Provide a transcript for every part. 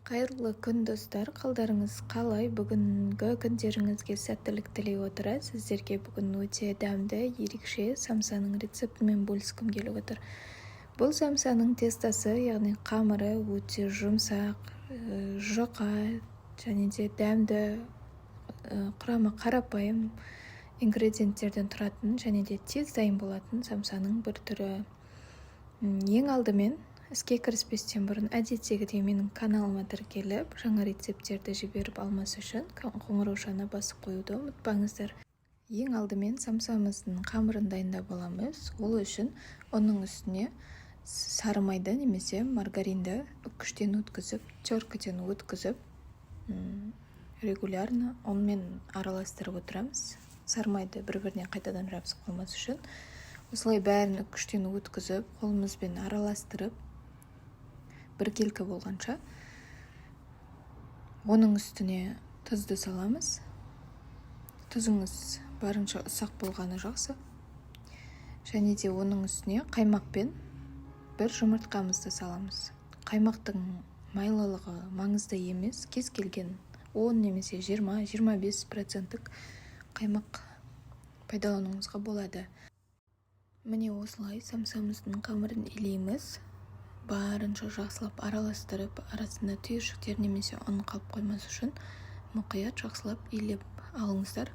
Қайырлы күн, достар! Қалдарыңыз қалай? Бүгінгі күндеріңізге сәттілік тілей отыра, сіздерге бүгін өте дәмді, ерекше самсаның рецептімен бөліскім келіп отыр. Бұл самсаның тестосы, яғни қамыры өте жұмсақ, жұқа және де дәмді, құрамы қарапайым ингредиенттерден тұратын және де тез дайын болатын самсаның бір түрі. Ең алдымен, іске кіріспестен бұрын, әдеттегідей менің каналыма тіркеліп, жаңа рецепттерді жіберіп алмас үшін қоңыраушаны басып қоюды ұмытпаңыздар. Ең алдымен самсамыздың қамырын дайындап аламыз. Ол үшін ұнның үстіне сары майды немесе маргаринді үккіштен өткізіп, теркіден өткізіп, регулярно ұнмен араластырып отырамыз. Сары майды бір біріне қайтадан жабысып қалмас үшін осылай бәрін үккіштен өткізіп, қолымызбен араластырып, біркелкі болғанша. Оның үстіне тұзды саламыз. Тұзыңыз барынша ұсақ болғаны жақсы. Және де оның үстіне қаймақ пен бір жұмыртқамызды саламыз. Қаймақтың майлылығы маңызды емес, кез келген 10 немесе 20-25 проценттік қаймақ пайдалануыңызға болады. Міне, осылай самсамыздың қамырын илейміз. Барынша жақсылап араластырып, арасында түйіршіктер немесе ұн қалып қоймас үшін мұқият жақсылап илеп алыңыздар.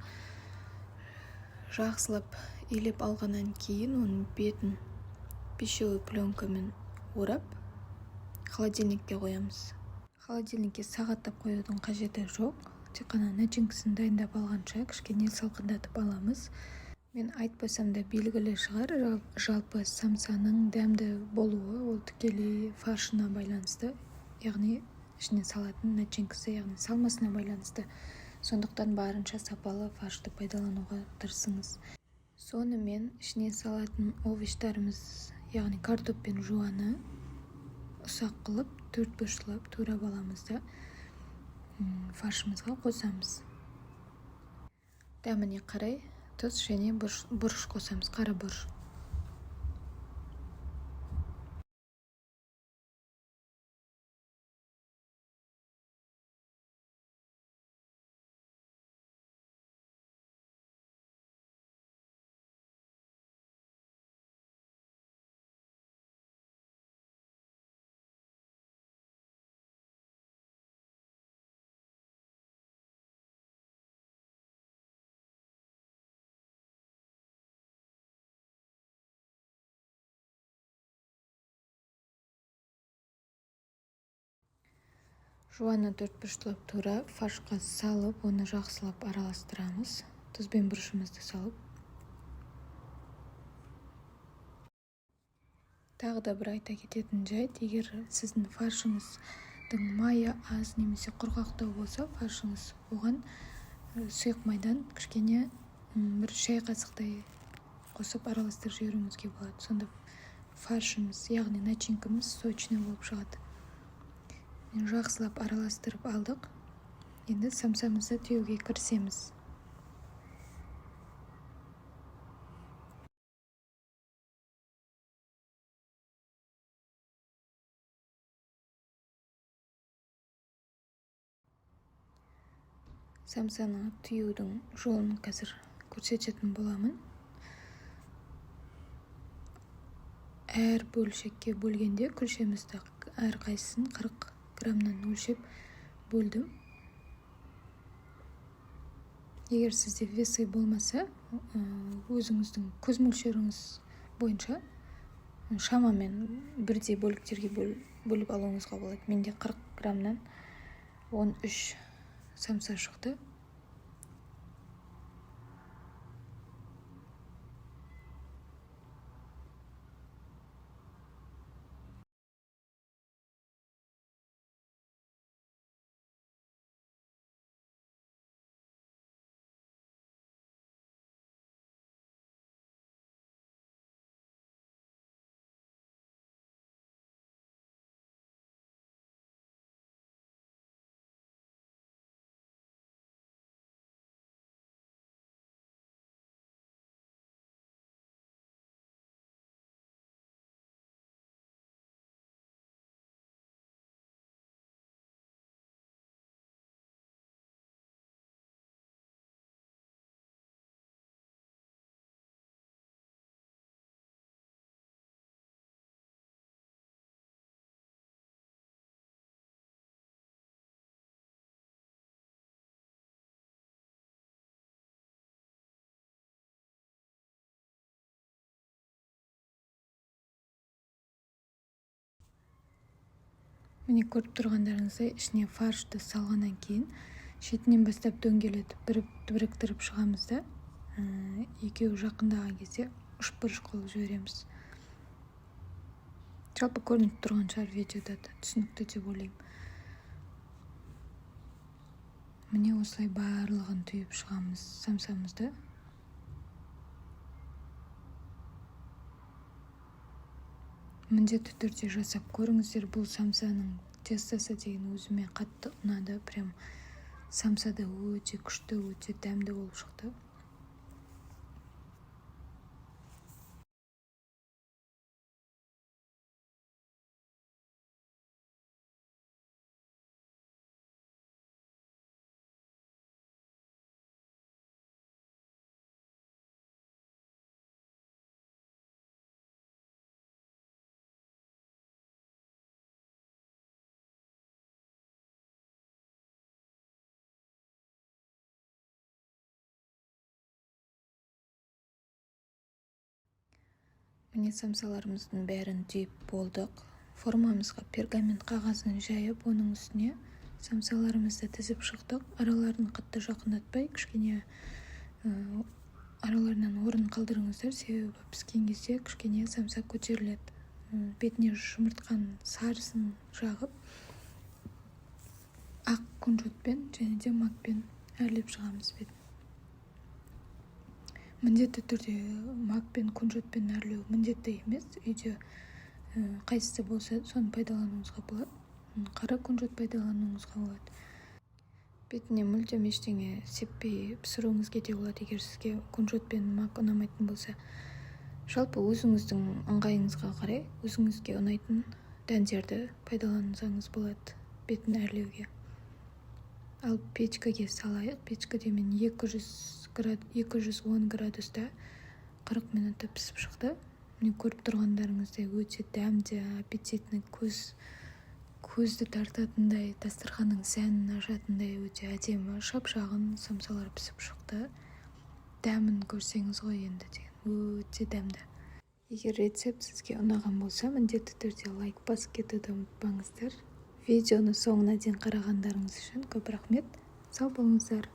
Жақсылап илеп алғаннан кейін оның бетін пищевой пленкамен орап, холодильникке қоямыз. Холодильникке сағаттап қоюдың қажеті жоқ, тек қана начинкасын дайындап алғанша кішкене салқындатып аламыз. Мен айтпасам да белгілі шығар, жалпы самсаның дәмді болуы ол тікелей фаршына байланысты, яғни ішіне салатын начинкасы, яғни салмасына байланысты. Сондықтан барынша сапалы фаршты пайдалануға тырысыңыз. Сонымен, ішіне салатын овощтарымыз, яғни картоп пен жуаны ұсақ қылып төрт бұрыштап турап аламыз да, фаршымызға қосамыз. Дәміне қарай тұз және бұрыш қосамыз, қара бұрыш. Жуаны төрт бұрыштап турап, фаршқа салып, оны жақсылап араластырамыз, тұз бен бұрышымызды салып. Тағы да бір айта кететін жайт: егер сіздің фаршыңыздың майы аз немесе құрғақтау болса фаршыңыз, оған сұйық майдан кішкене, бір шай қасықтай қосып, араластырып жіберуіңізге болады. Сонда фаршымыз, яғни начинкамыз сочный болып шығады. Жақсылап араластырып алдық. Енді самсамызды түюге кірісеміз. Самсаны түюдің жолын қазір көрсететін боламын. Әр бөлшекке бөлгенде күлшемізді әрқайсысын 40 граммнан өлшеп бөлдім. Егер сізде весы болмаса, өзіңіздің көз мөлшеріңіз бойынша шамамен бірдей бөліктерге бөліп алуыңызға болады. Менде 40 граммнан 13 самса шықты. Міне, көріп тұрғандарыңыздай, ішіне фаршты салғаннан кейін шетінен бастап дөңгелетіп біріктіріп шығамыз да, екеуі жақындаған кезде үшбұрыш қылып жібереміз. Жалпы көрініп тұрған шығар видеода да, түсінікті деп ойлаймын. Міне, осылай барлығын түйіп шығамыз самсамызды. Міндетті түрде жасап көріңіздер. Бұл самсаның тестосы деген өзіме қатты ұнады. Прям самса да өте күшті, өте дәмді болып шықты. Міне, самсаларымыздың бәрін түйіп болдық. Формамызға пергамент қағазын жайып, оның үстіне самсаларымызды тізіп шықтық. Араларын қатты жақындатпай, кішкене араларынан орын қалдырыңыздар, себебі піскен кезде кішкене самса көтеріледі. Бетіне жұмыртқаның сарысын жағып, ақ кунжутпен және де макпен әрлеп шығамыз бетін. Міндетті түрде мак пен кунжутпен әрлеу міндетті емес. Үйде қайсысы болса, соны пайдалануыңызға болады. Қара кунжут пайдалануыңызға болады. Бетіне мүлдем ештеңе сеппей пісіруіңізге де болады, егер сізге кунжут пен мак ұнамайтын болса. Жалпы өзіңіздің ыңғайыңызға қарай, өзіңізге ұнайтын дәндерді пайдалансаңыз болады бетін әрлеуге. Ал печкаге салайық. Печкаде мен 210 градуста 40 минутта пісіп шықты. Міне, көріп тұрғандарыңыздай, өте дәмді, аппетитный, көзді тартатындай, дастарханның сәнін ашатындай өте әдемі шап шағын самсалар пісіп шықты. Дәмін көрсеңіз ғой енді деген, өте дәмді. Егер рецепт сізге ұнаған болса, міндетті түрде лайк басып кетуді ұмытпаңыздар. Видеоны соңына дейін қарағандарыңыз үшін көп рахмет. Сау болыңыздар.